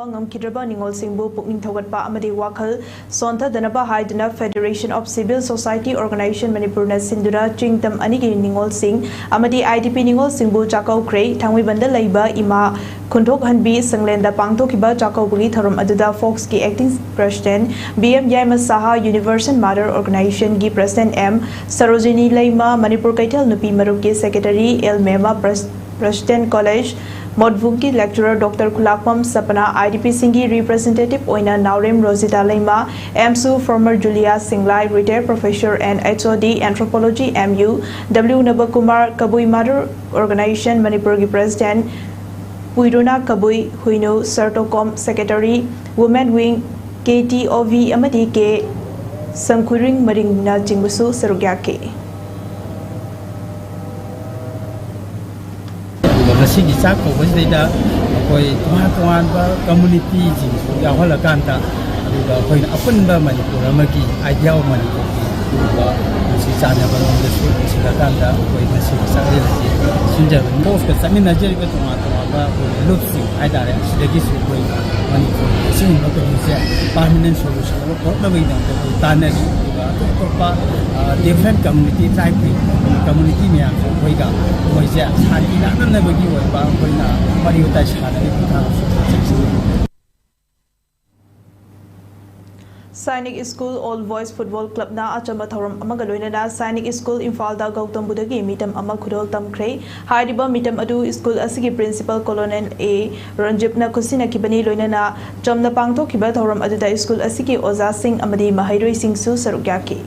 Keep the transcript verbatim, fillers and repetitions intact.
ꯉꯝꯈꯤꯗ꯭ꯔꯕ ꯅꯤꯉꯣꯜꯁꯤꯡꯕꯨ ꯄꯨꯛꯅꯤꯡ ꯊꯧꯒꯠꯄ ꯑꯃꯗꯤ ꯋꯥꯈꯜ ꯁꯣꯟꯊꯗꯅꯕ ꯍꯥꯏꯗꯨꯅ Federation of Civil Society Organization ꯃꯅꯤꯄꯨꯔꯅ ꯁꯤꯟꯗꯨꯅ ꯆꯤꯡꯇꯝ ꯑꯅꯤꯒꯤ ꯅꯤꯉꯣꯜꯁꯤꯡ ꯑꯃꯗꯤ IDP ꯅꯤꯉꯣꯜꯁꯤꯡꯕꯨ ꯆꯥꯛꯀꯧꯈ꯭ꯔꯦ꯫ ꯊꯥꯡꯃꯩꯕꯟꯗ ꯂꯩꯕ ꯏꯃꯥ ꯈꯨꯟꯊꯣꯛꯍꯟꯕꯤ ꯁꯪꯂꯦꯟꯗ ꯄꯥꯡꯊꯣꯛꯈꯤꯕ ꯆꯥꯛꯀꯧꯕꯒꯤ ꯊꯧꯔꯝ ꯑꯗꯨꯗ Foxꯀꯤ Acting President B M ꯌꯥꯏꯃ ꯁꯍꯥ, Universal Mother Organizationꯒꯤ President M Sarojini ꯂꯩꯃ, ꯃꯅꯤꯄꯨꯔ ꯀꯩꯊꯦꯜ ꯅꯨꯄꯤ ꯃꯔꯨꯞꯀꯤ Secretary L ꯃꯦꯃ, President College ꯃꯣꯠꯕꯨꯡꯒꯤ Lecturer Doctor ꯈꯨꯂꯥꯛꯄꯝ ꯁꯄꯅꯥ, IDPꯁꯤꯡꯒꯤ representative ꯑꯣꯏꯅ ꯅꯥꯎꯔꯦꯝ ꯔꯣꯖꯤꯇꯥ ꯂꯩꯃ, AMSU former Julia ꯁꯤꯡꯂꯥꯏ, retired professor and HOD Anthropology MU W ꯅꯕꯀꯨꯃꯥꯔ, Kabui Mother Organization ꯃꯅꯤꯄꯨꯔꯒꯤ President ꯄꯨꯏꯔꯨꯅꯥ ꯀꯕꯨꯏ, ꯍꯨꯏꯅꯨ ꯁꯔꯇꯣꯀꯣꯝ Secretary Women Wing, KTOV ꯑꯃꯗꯤ K ꯁꯪꯈꯨꯔꯤꯡ ꯃꯔꯤꯡꯅꯆꯤꯡꯕꯁꯨ ꯁꯔꯨꯛ ꯌꯥꯈꯤ꯫ ꯑꯗꯨꯒ ꯉꯁꯤꯒꯤ ꯆꯥꯛ ꯀꯧꯕꯁꯤꯗꯩꯗ ꯑꯩꯈꯣꯏ ꯇꯣꯉꯥꯟ ꯇꯣꯉꯥꯟꯕ communityꯁꯤꯡꯁꯨ ꯌꯥꯎꯍꯜꯂꯀꯥꯟꯗ, ꯑꯗꯨꯒ ꯑꯩꯈꯣꯏꯅ ꯑꯄꯨꯟꯕ ꯃꯅꯤꯄꯨꯔ ꯑꯃꯒꯤ, Idea of Manipurꯒꯤ ꯑꯗꯨꯒꯨꯝꯕ ꯅꯨꯡꯁꯤ ꯆꯥꯟꯅꯕ ꯂꯣꯝꯗꯁꯨ ꯄꯨꯁꯤꯜꯂꯀꯥꯟꯗ ꯑꯩꯈꯣꯏ ꯉꯁꯤꯒꯤ ꯆꯥꯛꯂꯦꯟ ꯑꯁꯤ ꯁꯤꯟꯖꯕꯅꯤ꯫ Foxꯀ ꯆꯠꯃꯤꯟꯅꯖꯔꯤꯕ ꯇꯣꯉꯥꯟ ꯇꯣꯉꯥꯟꯕ ꯑꯩꯈꯣꯏ ꯂꯨꯞꯁꯤꯡ ꯍꯥꯏꯇꯥꯔꯦ, ꯁꯤꯗꯒꯤꯁꯨ ꯑꯩꯈꯣꯏ ꯃꯅꯤꯄꯨꯔꯒꯤ ꯑꯁꯤꯒꯨꯝꯕ ꯀꯩꯅꯣꯁꯦ permanent solution ꯄꯨꯔꯛꯅꯕꯒꯤꯗꯃꯛꯇ ꯑꯩꯈꯣꯏ ꯇꯥꯟꯅꯔꯤ꯫ ꯑꯗꯨꯒ ꯑꯇꯣꯞ ꯑꯇꯣꯞꯄ different community, tribeꯀꯤ community ꯃꯌꯥꯝꯁꯨ ꯑꯩꯈꯣꯏꯒ, ꯃꯣꯏꯁꯦ ꯁꯥꯟꯇꯤ ꯂꯥꯛꯅꯅꯕꯒꯤ ꯑꯣꯏꯕ ꯑꯩꯈꯣꯏꯅ ꯋꯥꯔꯤ ꯋꯥꯇꯥꯏ ꯁꯥꯟꯅꯔꯤꯕ ꯃꯇꯥꯡꯁꯨ ꯆꯠꯁꯤꯟꯅꯔꯤ꯫ Sainik School All Boys Football Clubꯅ ꯑꯆꯝꯕ ꯊꯧꯔꯝ ꯑꯃꯒ ꯂꯣꯏꯅꯅ Sainik School ꯏꯝꯐꯥꯜꯗ ꯒꯧꯇꯝ ꯕꯨꯙꯒꯤ ꯃꯤꯇꯝ ꯑꯃ ꯈꯨꯗꯣꯜ ꯇꯝꯈ꯭ꯔꯦ꯫ ꯍꯥꯏꯔꯤꯕ ꯃꯤꯇꯝ ꯑꯗꯨ ꯁ꯭ꯀꯨꯜ ꯑꯁꯤꯒꯤ Principal Colonel A ꯔꯟꯖꯤꯞꯅ ꯈꯨꯠꯁꯤꯟꯅꯈꯤꯕꯅꯤ꯫ ꯂꯣꯏꯅꯅ ꯆꯝꯅ ꯄꯥꯡꯊꯣꯛꯈꯤꯕ ꯊꯧꯔꯝ ꯑꯗꯨꯗ ꯁ꯭ꯀꯨꯜ ꯑꯁꯤꯒꯤ ꯑꯣꯖꯥꯁꯤꯡ ꯑꯃꯗꯤ ꯃꯍꯩꯔꯣꯏꯁꯤꯡꯁꯨ ꯁꯔꯨꯛ ꯌꯥꯈꯤ꯫